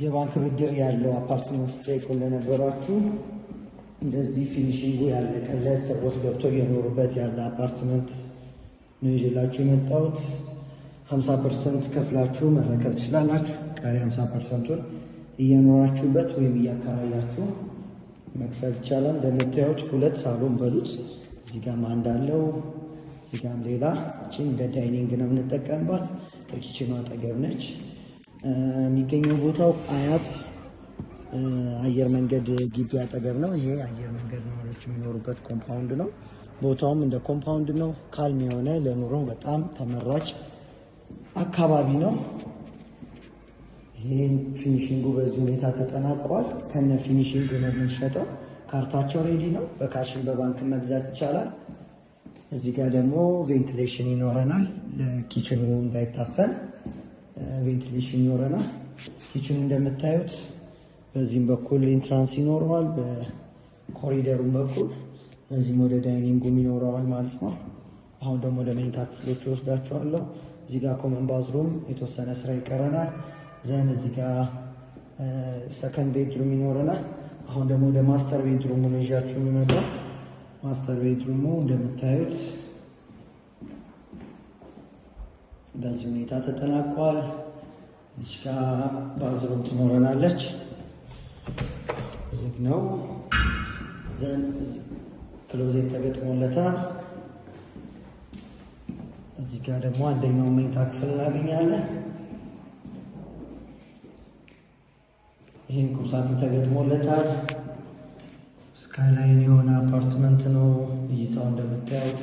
የባንክ ብድር ያለው አፓርትመንት ስትጠይቁ ለነበራችሁ እንደዚህ finishing ኡ ያለቀለት፣ ሰዎች ገብተው እየኖሩበት ያለ አፓርትመንት ነው ይዤላችሁ የመጣሁት። 50% ከፍላችሁ መረከብ ትችላላችሁ። ቀሪ 50%ቱን እየኖራችሁበት ወይም እያከራያችሁ መክፈል ይቻላል። እንደምታዩት ሁለት ሳሎን በሉት፣ እዚህ ጋም አንድ አለው፣ እዚህ ጋም ሌላ። እቺን እንደ dining ነው የምንጠቀምባት። ከ kitchen ኑ አጠገብ ነች። የሚገኘው ቦታው አያት አየር መንገድ ግቢ አጠገብ ነው። ይሄ አየር መንገድ ነዋሪዎች የሚኖሩበት compound ነው። ቦታውም እንደ compound ነው። Calm የሆነ፣ ለኑሮ በጣም ተመራጭ አካባቢ ነው። ይሄ finishing ኡ በዚህ ሁኔታ ተጠናቋል። ከነ finishing ኡ ነው የምንሸጠው። ካርታቸው ready ነው። በ cash ን በባንክ መግዛት ይቻላል። እዚህ ጋር ደግሞ ventilation ይኖረናል። ለ kitchen ኑ እንዳይታፈን ventilation ይኖረናል። Kitchen ኑ እንደምታዩት በዚህም በኩል entrance ይኖረዋል፣ በኮሪደሩም በኩል፣ በዚህም ወደ dining ኡም ይኖረዋል ማለት ነው። አሁን ደግሞ ወደ መኝታ ክፍሎች ወስዳችኋለሁ። እዚህ ጋር common bathroom የተወሰነ ስራ ይቀረናል። Then እዚህ ጋር second bedroom ይኖረናል። አሁን ደግሞ ወደ master bedroom ኡ ነው ይዣችሁ የምመጣው። Master bedroom ኡ እንደምታዩት በዚህ ሁኔታ ተጠናቋል። እዚች ጋር bathroom ትኖረናለች። ዝግ ነው። Then closet ተገጥሞለታል። እዚህ ጋር ደግሞ አንደኛው መኝታ ክፍል እናገኛለን። ይህም ቁምሳጥን ተገጥሞለታል። Skyline የሆነ አፓርትመንት ነው። እይታው እንደምታዩት